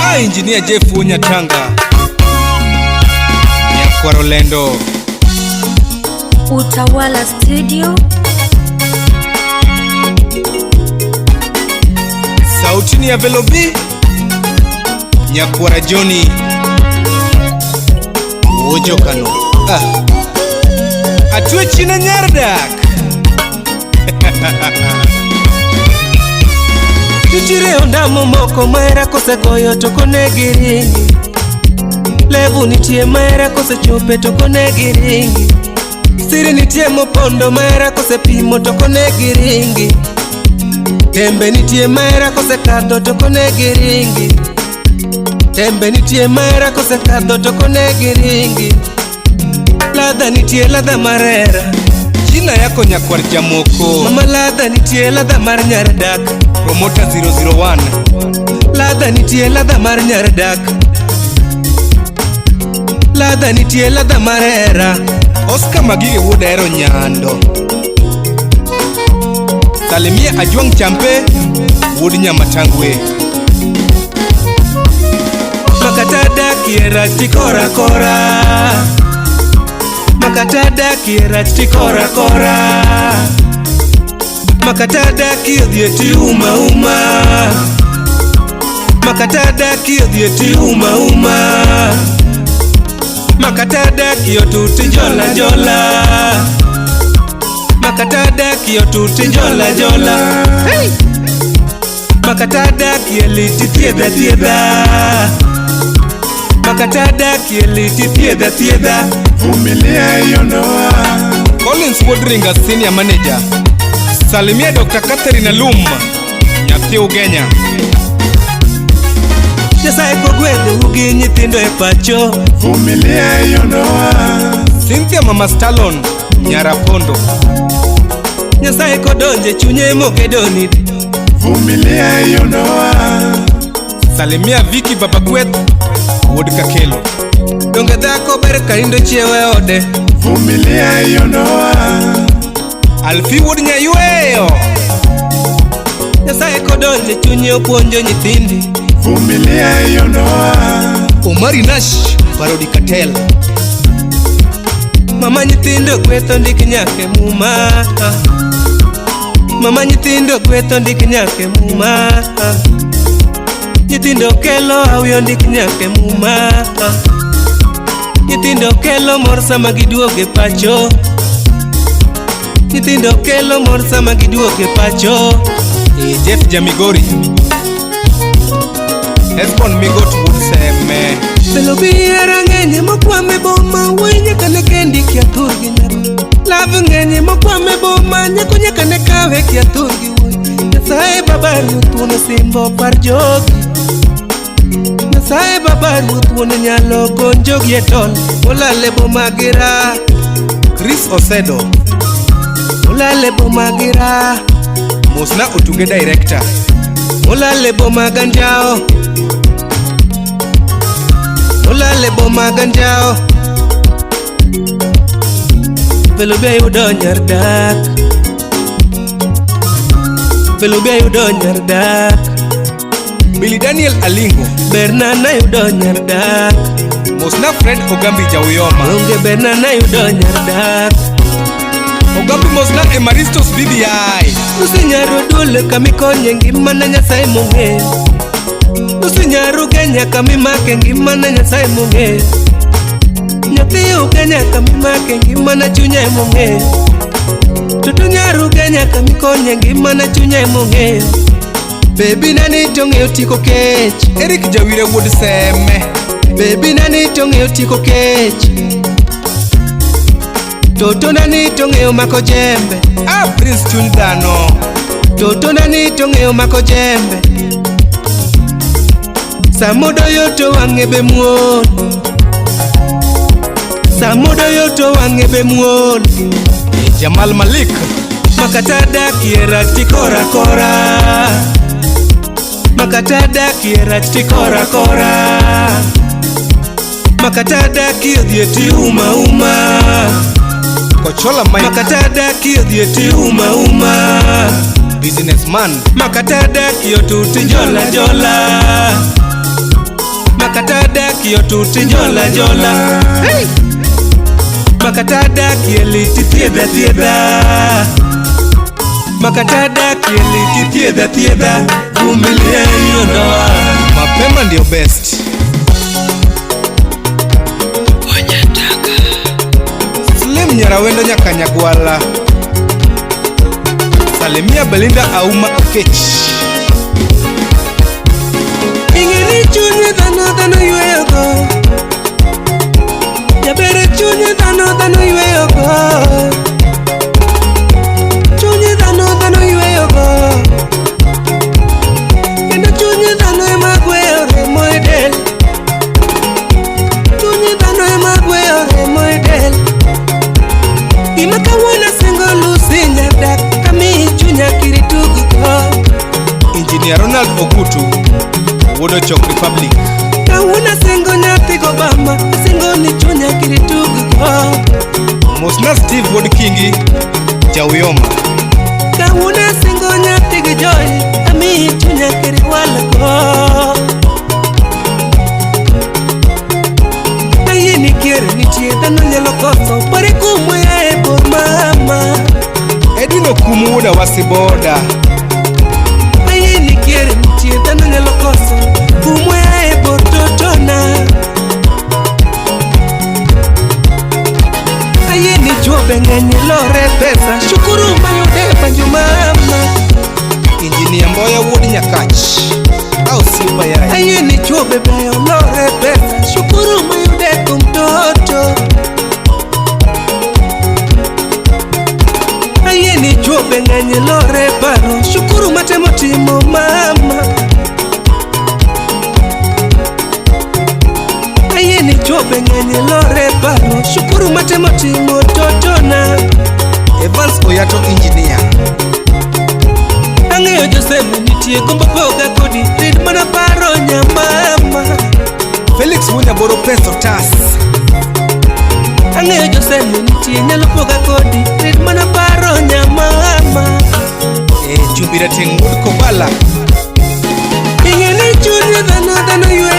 Ah, Engineer Jeff Nyatanga Nyakwaro Lendo. Utawala Studio. Sauti ni ya Velobi Nyakwara Joni Wojokano. Ah. Atwe chine nyardak. Nitiere ondamo moko mahera kosegoyo to konegi ringi. Levu nitie mahera kosechope to konegi ringi. Siri nitie mopondo mahera kosepimo to konegi ringi. Tembe nitie mahera kosekadho to konegi ringi. Tembe nitie mahera kosekadho to konegi ringi. Ladha nitie ladha mar hera. Jina yako Nyakwar Jamoko. Mama ladha nitie ladha mar nyar dak. Promoter 001. Ladha nitie ladha mar nyar dak. Ladha nitie ladha mar hera. Oscar Magige wuod Ahero Nyando. Salimia Ajwang' Champe wuod Nyamatangwe. Makata dakie rach tikora kora. Makata dakie rach tikora kora. Makata dakie odhie ti uma uma. Makata dakie odhie ti uma uma. Makata dakie otuti jola jola. Makata dakie otuti jola jola. Hey! Makata dakie liti thiedha thiedha. Makata dakie liti thiedha thiedha. Vumilia hiyo ndoa. Collins wuod Ringa Senior Manager. Salimia Dr. Catherine Alum nyathi Ugenya. Nyasaye kogwedhou gi nyithindo e pacho. Vumilia hiyo ndoa. Cynthia Mama Stallon Nyarapondo. Nyasaye kodonje chunye mokedoni. Vumilia hiyo ndoa. Salimia Vicky Baba Gweth wuod Kakelo. Donge dhako ber ka nindo chiewo e ode. Vumilia hiyo ndoa. Alfi wuod Nyayweyo. Nyasaye kodonje chunye opuonjo nyithindi. Vumilia hiyo ndoa. Omari Nash Parodi Katel. Mama nyithindo gwetho ndik nyaka e muma. Mama nyithindo gwetho ndik nyaka e muma. Nyithindo kelo hawi ondik nyaka e muma. Nyithindo kelo mor sama giduogo e pacho. Nyithindo kelo mor sama giduogo e pacho. E Jeff Jamigori. Hesbon Migot wuod Seme. Belo hera ng'eny mokwame boma wuoyi nyaka ne kendi kia thurgi nyako. Love ng'eny mokwame boma nyako nyaka ne kawe kia thurgi wuoyi. Nyasaye baba ruoth wuon osimbo par jogi. Nyasaye baba ruoth wuon nyalo gonjogi e tol molal e boma gi raha. Chris Osedo. Molal e boma gi raha. Mosna Otuge Director. Molal e boma ganjao. Molal e boma ganjao. Belo be yudo nyar dak. Belo be yudo nyar dak. Billy Daniel Alingo. Berna na yudo nyar dak. Mosna Fred Ogambi Jauyoma. Onge berna na yudo nyar dak. Ogambi Mosna Emaristos BBI. Nusu nyaru dul kamikonye ngima na Nyasaye mong'eyo. Nusu nyaru Kenya kamimake ngima na Nyasaye mong'eyo. Nyathi Ugenya kamimake ngima na chunya mong'eyo. Toto nyaru Kenya kamikonye ngima na chunya mong'eyo. Baby nani to ng'eyo tieko kech. Eric Jawire wuod Seme. Baby nani to ng'eyo tieko kech. Toto nani to ng'eyo mako jembe. Ah, Prince chuny dhano. Toto nani to ng'eyo mako jembe. Samodoyo to wang'e be muol. Samodoyo to wang'e be muol. Jamal Malik. Makata dakie rach tikora kora. Makata dakie rach tikora kora. Makata dakie odhie ti uma uma. Kochola Mike. Makata dakie odhie ti uma uma. Businessman. Makata dak yo tuti jola jola. Makata dak yo tuti jola jola. Hey! Makata dak ye liti thiedha thiedha. Makata dak ye liti thiedha thiedha. Vumilia hiyo ndoa. Mapema ndio best. Slim Nyarawendo Nyakanyagwala. Salimia Belinda Auma Okech. Ing'e ni chuny dhano dhano yweyogo. Jaber chuny dhano dhano yweyogo. Chuny dhano dhano yweyogo. Kendo chuny dhano ema gweyo remo e del. Chuny dhano ema gweyo remo e del. Gima kawuono asingo Lucy nyadak kamiyi chunya kiri tug go. Engineer Ronald Ogutu, Wuod Ochok Republic. Kawuono asingo nyathi gobama, asingo ni chunya kiri tug go. Mosna Steve Wuod Kingi, Jauyoma. Kawuono asingo nyathi gi Joy, amiyi chunya kiri walgo. Ayie ni kier nitie dhano nyalo koso, pare kumwe ae bor mama. Edwin Okumu Wuod Awasi Boda. Ayie ni kier nitie dhano nyalo koso, kumwe ae bor totona. Ayie ni chuo be ng'eny lore pesa, shukuru mayude panjo mama. Engineer Mboya Wuod Nyakach. Au sio bayai. Ayie ni chuo be beyo lore pesa, shukuru mayude kuom toto. Ayie ni chuo be ng'eny lore paro, shukuru matemo timo mama. Ayie ni chuo be ng'eny lore paro, shukuru matemo timo totona. Evans Oyato Engineer. Ang'eyo Joseph nitie gombo poga kodi, rit mana paro nyamama. Felix Wunyaboro Peso Tas. Ang'eyo Joseph nitie nyalo poga kodi, rit mana paro nyamama. Chumbi Rateng' Wuod Kobala. Ing'e ni chuny dhano dhano yweyo.